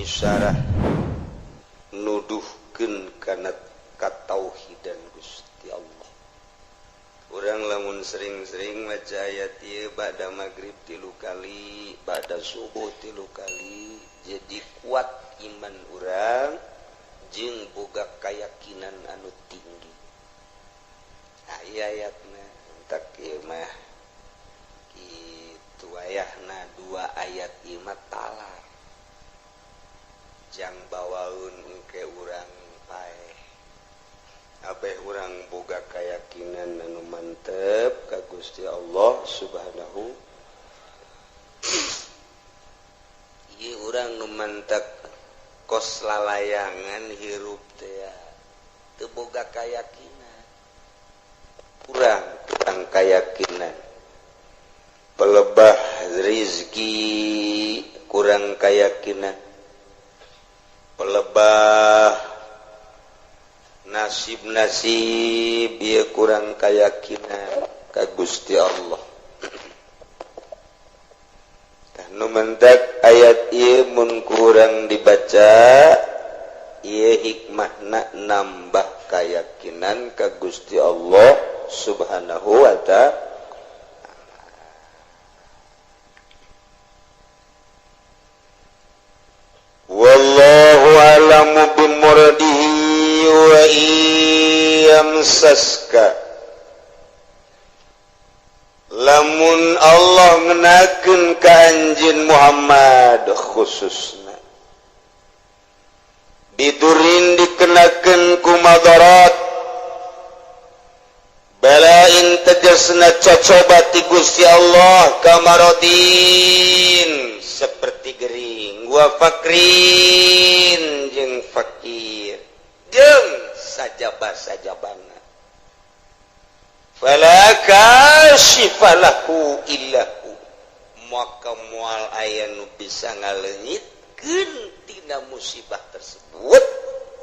Isyarah nuduhkeun kana katauhidan Gusti Allah. Urang lamun sering-sering maca ayat ieu ba'da maghrib tilu kali, ba'da subuh tilu kali, jadi kuat iman urang jeung boga keyakinan anu tinggi. Nah, ieu ayatna tak ieu mah kitu ayahna, dua ayat ieu mah talar jang bawaun engke urang paeh abeh urang boga keyakinan anu mantep ka Gusti Allah Subhanahu. Ieu urang nu mantep kos lalayangan hirup teh teu boga keyakinan, kurang kurang keyakinan, pelebah rizki kurang keyakinan, pelebah nasib-nasib ieu kurang keyakinan ka Gusti Allah. Tah nu mentak ayat ieu mun kurang dibaca ieu hikmahna nambah keyakinan ka Gusti Allah Subhanahu wa ta'ala. Wallahu a'lamu bimuradihi wa yamsaska. Lamun Allah ngenakeun ka anjeun Muhammad khususna bidurin dikenakeun ku madarat balain tegasna cocoba ti Gusti Allah kamarodin seperti gering wa fakrin jeung fakir jeung sajaba-sajabana fala kashifa lahu illahu, maka moal aya nu bisa ngaleungitkeun tina musibah tersebut,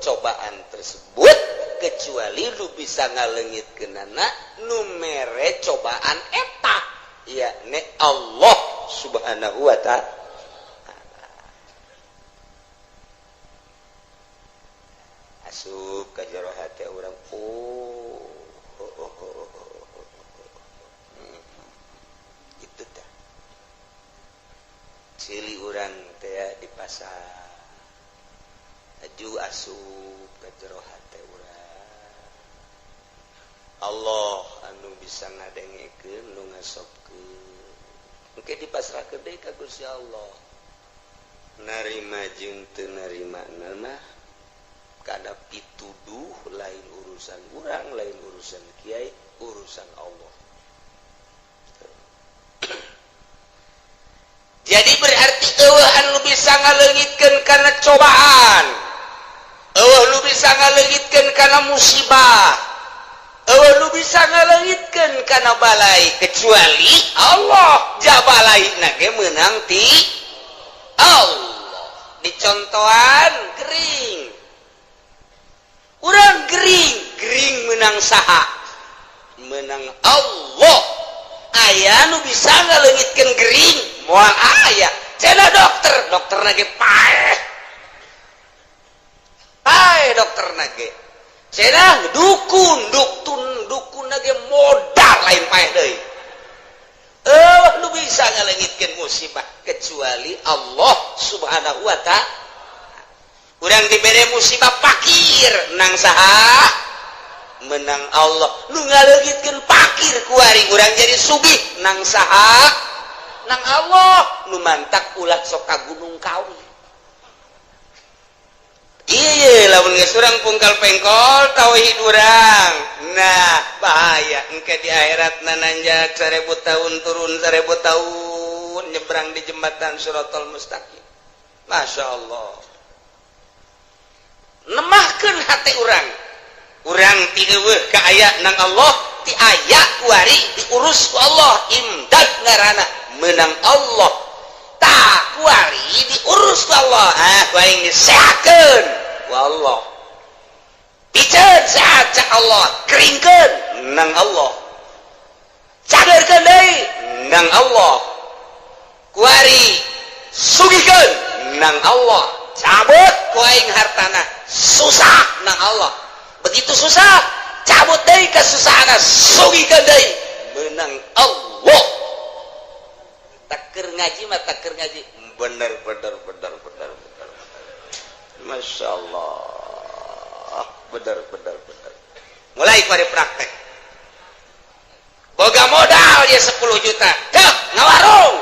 cobaan tersebut, kecuali lu bisa ngaleungitkeunana nu mere cobaan eta, yakni Allah Subhanahu wa ta'ala. Asup ka jero hate urang, oh, oh, oh, oh, oh, oh. Itu tah cili urang teh di pasar aju asup ka jero hate urang, Allah anu bisa ngadengekeun, nu ngasobkeun, engke dipasrahkeun deui ka Gusti Allah. Narima jeung teu narima mah kada pituduh, lain urusan urang, lain urusan kiai, urusan Allah. Jadi berarti eueuh anu bisa ngaleungitkeun kana cobaan, eueuh nu bisa ngaleungitkeun kana musibah, eueuh nu bisa ngaleungitkeun kana balai kecuali Allah. Jabalai na ge meunang ti Allah. Dicontohan gering, urang gering, gering menang saha? Menang Allah. Aya nu bisa ngaleungitkeun gering? Moal aya. Cenah dokter, dokter ge paeh paeh dokter ge. Cenah dukun, dukun dukun ge modal lain paeh deui. Eueuh nu bisa ngaleungitkeun musibah kecuali Allah Subhanahu wa ta'ala. Urang dibere musibah fakir nang saha? Menang Allah. Nu ngaleungitkeun fakir kuari urang jadi sugih nang saha? Nang Allah. Nu mantak ulah sok ka Gunung Kawi. Iya, lamun geus urang pungkal pengkol tauhid urang, nah bahaya engke di akhirat nananjak 1000 tahun, turun 1000 tahun, nyebrang di jembatan Siratal Mustaqim. Masya Allah, nemahkeun hati urang, urang ti eueuh ka aya nang Allah, ti aya kuari diurus ku Allah. Imdad ngaranna menang Allah. Tah kuari diurus ku Allah, ah ku aing disehatkeun ku Allah, piceun sehat cak Allah, keringkeun nang Allah, cageurkeun deui nang Allah, kuari sugihkeun nang Allah. Cabut ku aing hartana, susah nang Allah. Begitu susah, cabut deui kesusahan, sugihkeun deui, menang Allah. Taker ngaji mah, taker ngaji bener bener bener bener bener. Masya Allah, bener bener bener. Mulai pada praktek, boga modal dia 10 juta, dah ngawarung.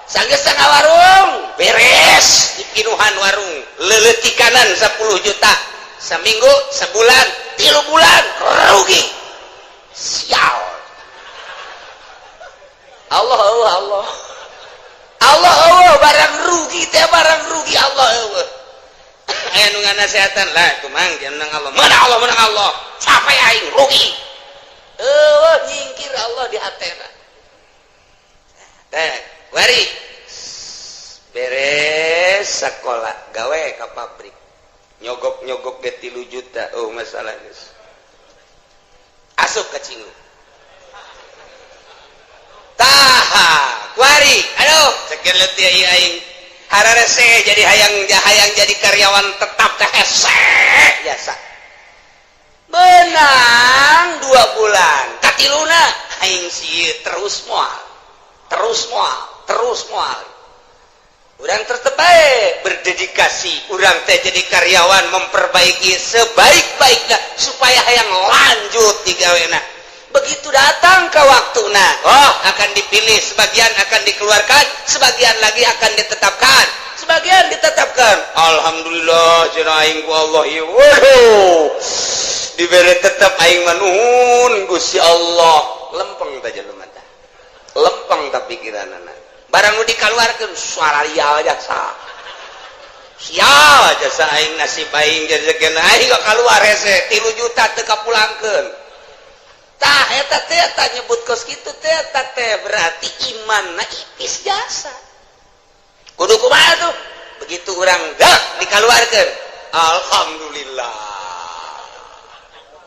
Sanggeus ngawarung beres, dipinuhan warung, leletikanan 10 juta, seminggu, sebulan, 3 bulan rugi. Sial. Allah, Allah, Allah, Allah, Allah. Barang rugi teh, barang rugi, Allah Allah. Aya nu nganasehatan lah, kumang menang Allah, menang Allah, menang Allah. Capek aing rugi. Oh, nyingkir Allah di hatena teh. Wari beres sekolah, gawe ka pabrik, nyogok-nyogok ge 3 juta. Oh, masalah geus asup ka cingu. Tah, kuari aduh, sekian leutik aing hararese jadi hayang hayang jadi karyawan tetap teh hese jasa. Menang 2 bulan, katiluna aing sih terus moal, terus moal, terus moal. Urang tetep bae berdedikasi, urang teh jadi karyawan memperbaiki sebaik-baiknya supaya hayang lanjut digawena. Begitu datang ke waktu, nah, oh, akan dipilih, sebagian akan dikeluarkan, sebagian lagi akan ditetapkan. Sebagian ditetapkan, alhamdulillah cenah aing ku Allah ieu, waduh, dibere tetap aing mah, nuhun Gusti Allah. Lempeng teh jelema teh, lempeng tah pikiranana. Barang nu dikeluarkeun, suara lial jasa, sial jasa aing, nasib aing jadi aing kok keluar hese, 3 juta teu kapulangkeun. Tah, eta teh tah nyebut kos kitu teh, tah teh berarti imanna ipis jasa. Kudu kumaha tuh? Begitu urang dak dikeluarkeun, alhamdulillah.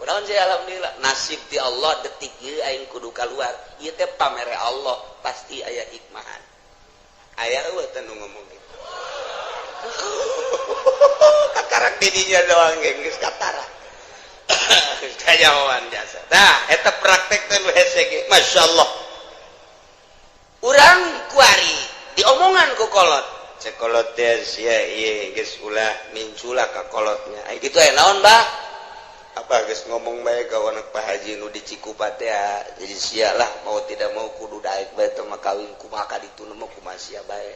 Kunaon sih alhamdulillah? Nasib di Allah, detik ieu aing kudu keluar. Ieu teh pamere Allah, pasti aya hikmahan. Aya eueuh teh nu ngomong gitu? Kakarak didinya doang geus katara. Kajawan jasa. Nah, eta praktek teh nu hese ge. Masyaallah. Urang kuari diomongan ku kolot. Cek kolot teh, sia ieu geus ulah mincula ka kolotnya. Ai kitu aya naon, Bah? Apa geus ngomong bae ka anak Pak Haji nu di Cikupa teh, jadi sia lah mau tidak mau kudu daek bae teh mah kawin, kumaha ka ditu mah, kumaha sia bae.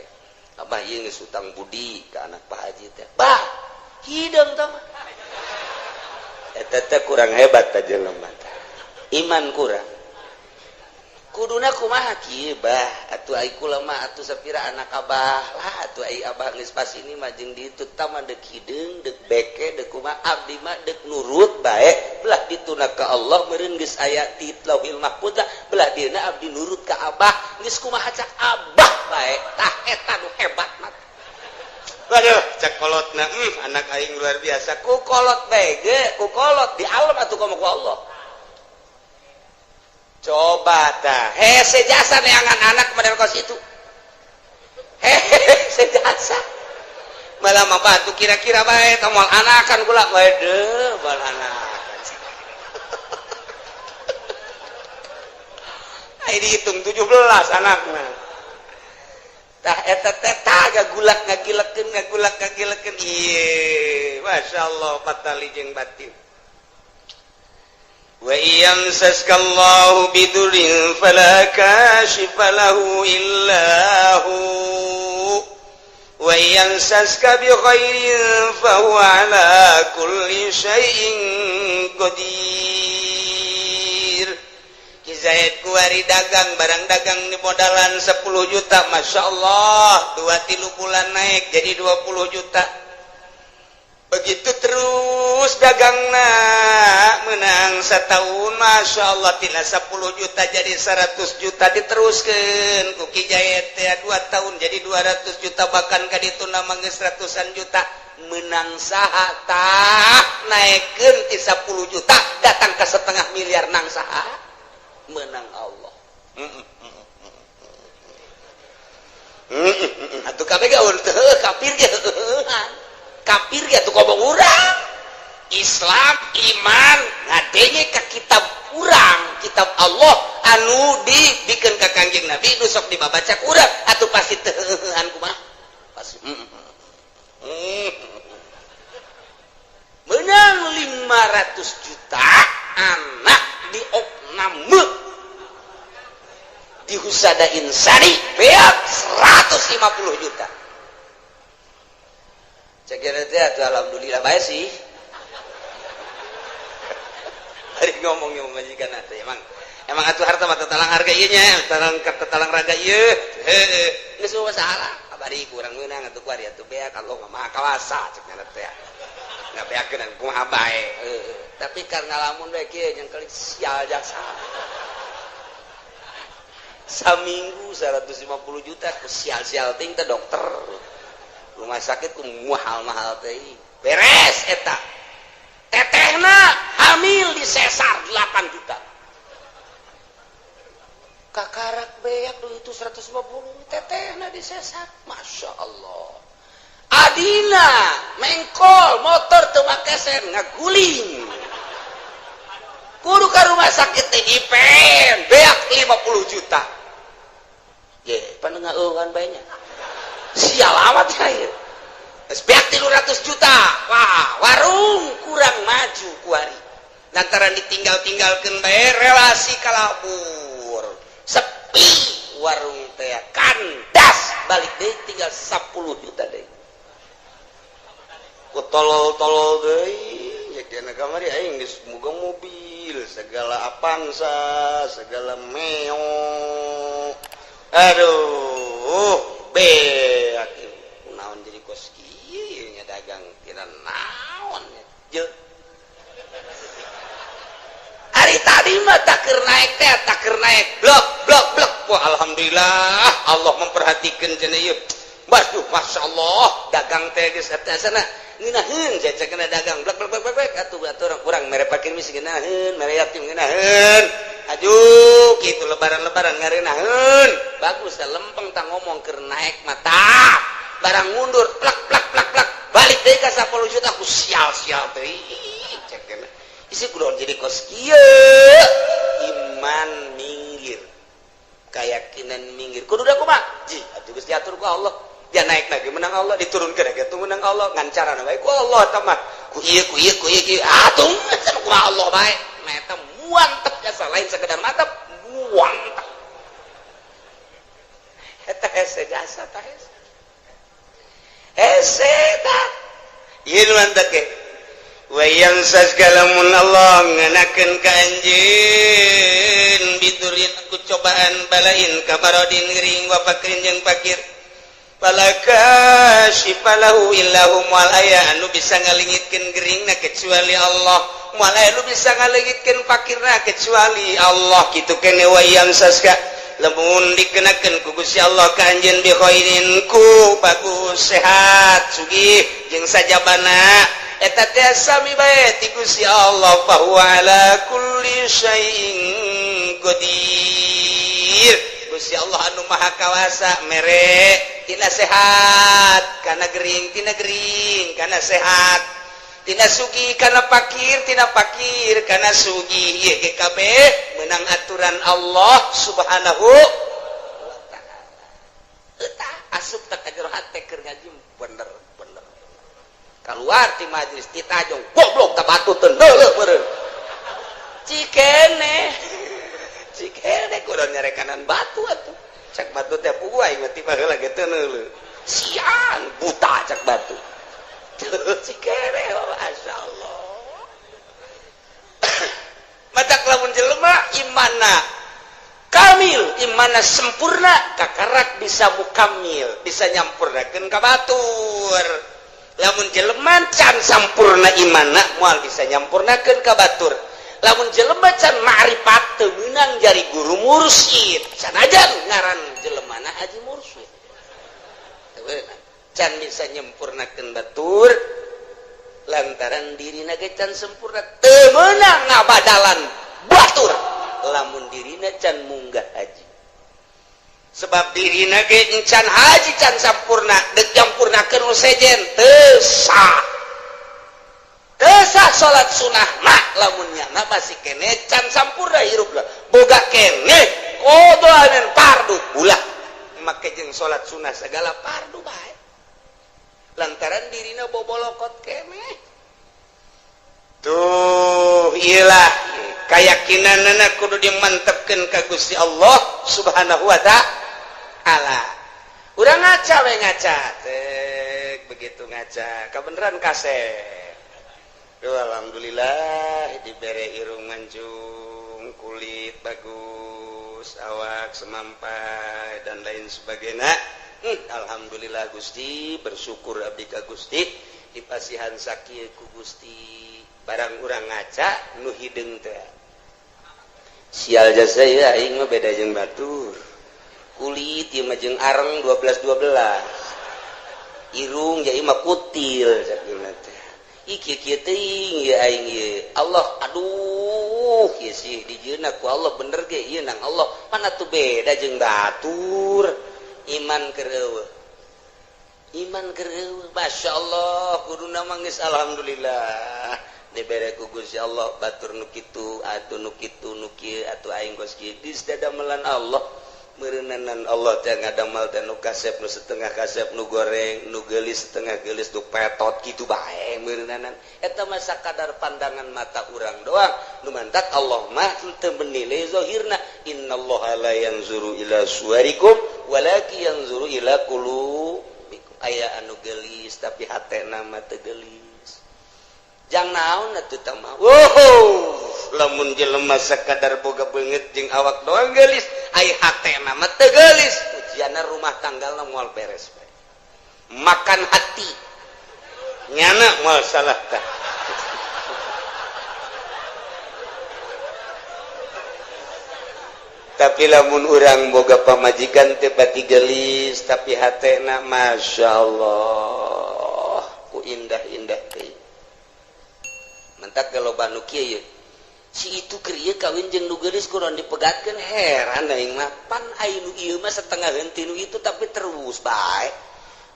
Abah ieu geus utang budi ka anak Pak Haji teh. Bah, hideung tah mah. Eta teh kurang hebat teh jelema teh. Iman kurang. Kuduna kumaha kieu, Bah? Atuh ai kula mah atuh sapira anak abah lah atuh, ai abah geus pas ini mah jeung ditu tah mah deuk hideung, deuk beke, deuk kumaha, abdi mah deuk nurut bae. Belah dituna ka Allah meureun geus aya di Lauhil Mahfuz, belah dieuna abdi nurut ka abah, geus kumaha cak abah bae. Tah, eta nu hebat mah. Waduh, cek kolotna, anak aing luar biasa. Ku kolot bae ge, ku kolot di alam atuh komo ku Allah. Coba tah, hese jasa neangan anak model kos itu. Hese jasa. Malah mah batu kira-kira bae tah moal anakan kula, waduh, moal anakan. Ai dihitung 17 anakna. Tah, eta teh tah gagulak ngagilekeun, ngagulak ngagilekeun. Ieu, masyaallah, patali jeung batin. Wa yamsaska Allahu bidurrin fala kashifa lahu illa hu wa yamsaska bi khairin fa huwa ala kulli syai'in qadir. Ki Zaid kuari dagang, barang dagang di modalan 10 juta, Masya Allah, 2-3 bulan naik jadi 20 juta. Begitu terus dagangna menang setahun, Masya Allah, tina 10 juta jadi 100 juta. Diteruskan ku Ki Zaid teh 2 tahun jadi 200 juta, bahkan ka ditu nama geus ratusan juta. Menang saha tah? Naikkeun ti 10 juta datang ke setengah miliar, nang saha? Menang Allah. Atuh kabeh ge teu kafir ge. Kafir ya tuh ngomong urang Islam, iman ngadenge ka kitab urang, kitab Allah anu dibikin ka Kangjeng Nabi, nu sok dibabaca ku urang, atuh pasti teu heuheuhan kumaha, pasti Menang 500 juta, anak di opname di Husada Insani beak 150 juta. Cek teh atuh, alhamdulillah bae sih. Hari ngomong majikan atuh, emang emang atuh harta mah tatalang harga ieu nya, tatalang tatalang raga ieu. Heueuh, geus masalah abadi kurang meunang atuh kuari atuh beak, Allah Maha Kawasa cek nya teh. Ngabeakeun kumaha bae. Tapi karena lamun bae kieu jeung kali sial jasa. Saminggu 150 juta ku sial-sial ting teh, dokter rumah sakit ku mahal-mahal teh. Beres eta, tetehna hamil di sesar 8 juta, kakarak beak dulu itu 150, tetehna di sesar. Masya Allah, adina mengkol motor teu make sen, ngaguling, kudu ka rumah sakit teh dipen beak 50 juta. Ye, panengah bae nya, sial amat ya ieu. Geus beak 300 juta. Wah, warung kurang maju kuari lantaran ditinggal-tinggalkeun bae, relasi kalabur, sepi warung teh, kandas, balik deui tinggal 10 juta deui. Ku tolol-tolol deui ya dina kamari, aing geus boga mobil segala, Avanza segala, Meo, aduh, beak naon jadi kos kieu nya, dagang tidak naon je. Hari tadi mah tak keur naik teh, tak keur naik, blok blok blok, wah, alhamdulillah Allah memperhatikan cenah ieu. Waduh, masya Allah, dagang teh geus eta sana ngeunaheun cecek kena dagang, blek blek blek blek atuh atuh urang mere pakir misi ngeunaheun, mere yatim ngeunaheun, aju kitu lebaran-lebaran ngareunaheun, bagus teh lempeng tah ngomong keur naik mata, barang mundur plak plak plak plak, balik deui ka 10 juta ku sial-sial teh. Cek kena isi kudu jadi kos kieu, iman minggir, keyakinan minggir, kudu da kumaha ji atuh, geus diatur ku Allah. Dia naik lagi menang Allah, diturunkan lagi tuh menang Allah, ngan carana bae ku Allah eta mah, ku ieu ku ieu ku ieu ku atuh ku Allah bae. Nah, eta muantep jasa, lain sekedar mantep, muantep eta hese jasa tah, hese hese tah ieu nu mantep ge. Wa yamsaska lamun Allah ngenakeun ka anjeun bidurin ku cobaan balain kamarodin gering wa fakrin jeung fakir, fala kasyifa lahu illahu, moal aya anu bisa ngalingitkeun geringna kecuali Allah, moal aya anu bisa ngalingitkeun fakirna kecuali Allah. Kitu kene. Wa yamsaska lamun dikenakeun ku Gusti Allah ka anjeun bi khairin ku bagus, sehat, sugih jeung sajabana, eta teh sami bae ti Gusti Allah, fa huwa ala kulli syai'in qadir. Gusti Allah anu maha kawasa mere tina sehat kana gering, tina gering kana sehat, tina sugih kana pakir, tina pakir kana sugih. Ieu ge kabeh menang aturan Allah Subhanahu wa Ta'ala. Eta asup tak ka jero hate keur ngaji bener bener, keluar ti majlis ditajong, goblok tak batu teu neuleuh meureun. Cikene cikene kudu nyarekanan batu atuh, cak batu teh puguh aing mah tiba heula ge teu neuleuh, siang buta cak batu cikene. Masya Allah, matak lamun jelema imana kamil, imana sempurna, kakarak bisa mukamil, bisa nyampurnakeun ka batur. Lamun jelema can sampurna imana, moal bisa nyampurnakeun ka batur. Lamun jelema can ma'rifat, teu meunang jari guru mursyid, sanajan ngaran jelemana haji mursyid. Teu meunang, can bisa nyempurnakeun batur lantaran dirina ge can sempurna. Teu meunang ngabadalan batur lamun dirina can munggah haji. Sebab dirina ge encan haji can sampurna, dek nyampurnakeun nu sejen teu sah. Teu sah salat sunah mah lamun nyana masih kene can sampurna hirup lah. Boga kene qadha fardu ulah make jeung salat sunah segala fardu bae. Lantaran dirina bobolokot kene. Tuh iyalah keyakinanana kudu dimantepkeun ka Gusti Allah Subhanahu wa ta'ala. Urang ngaca we ngaca. Tek begitu ngaca, kebeneran kasep. Duh, alhamdulillah dibere irung mancung, kulit bagus, awak semampai dan lain sebagainya. Alhamdulillah Gusti, bersyukur abdi ka Gusti dipasihan sakieu ku Gusti. Barang urang ngaca nu hideung teh. Sial jasa ya aing mah beda jeung batur. Kulit ieu mah jeung areng 12 12. Irung ja ieu mah kutil sakieu teh. Ih kieu kieu teuing ieu aing ieu. Allah aduh ieu sih dijieunna ku Allah bener ge ieu nang Allah. Mana tuh beda jeung batur. Iman keur eueuh. Iman keur eueuh. Masyaallah kuduna mah geus alhamdulillah. Dibere ku Gusti Allah batur nu kitu atuh nu kitu nu kieu atuh aing geus kieu geus dadamelan Allah. Meureunanan Allah teh ngadamel teh nu kasep nu setengah kasep nu goreng nu geulis setengah geulis nu petot kitu bae meureunanan. Eta mah sakadar pandangan mata urang doang. Nu mantak Allah mah teu menilai zahirna. Innallaha la yanzuru ila suwarikum walakin yanzuru ila qulubikum. Aya anu geulis tapi hatena mah teu geulis. Jang naon atuh tah mah. Wow, lamun jelema sakadar boga beungeut jeung awak doang geulis, ai hatena mah teu geulis. Ujianna rumah tanggalna moal beres bae. Makan hati. Nyana moal salah tah. Tapi lamun urang boga pamajikan teh pati geulis tapi hatena masyaallah ku indah-indah teh. Mentak loba nu kieu ye. Si itu keur ieu kawin jeung nu geulis kudu dipegatkeun heran aing mah pan ai nu ieu mah setengah henteu nu itu tapi terus bae.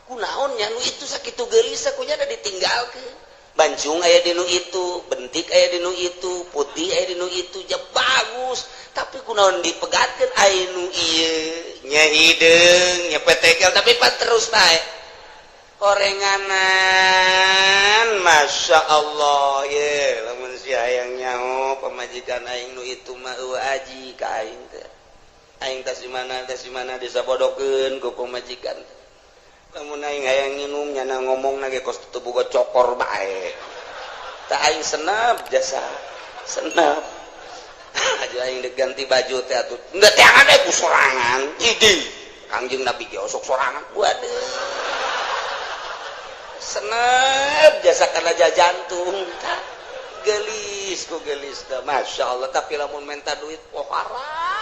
Kunaon nya nu itu sakitu geulis kunya da ditinggalkeun. Bancung aya di nu itu, bentik aya di nu itu, putih aya di nu itu, ja bagus. Tapi kunaon dipegatkeun ai nu ieu nya hideung nya petekel tapi pan terus bae. Korenganan Masya Allah ye lamun si hayang nyaho pamajikan aing nu itu mah eueuh aji ka aing teh. Aing tas di mana disabodokeun ku pamajikan. Lamun aing hayang nginum nyana ngomongna ge kos teu boga cokor bae. Tah aing senep jasa senep. Aja aing diganti baju teh atuh. Henteu teangan we ku sorangan. Idi Kangjeng Nabi ge osok sorangan. Waduh. Senep jasa karena jantung tak gelis ku gelis dah Masya Allah. Tapi lamun minta duit pohara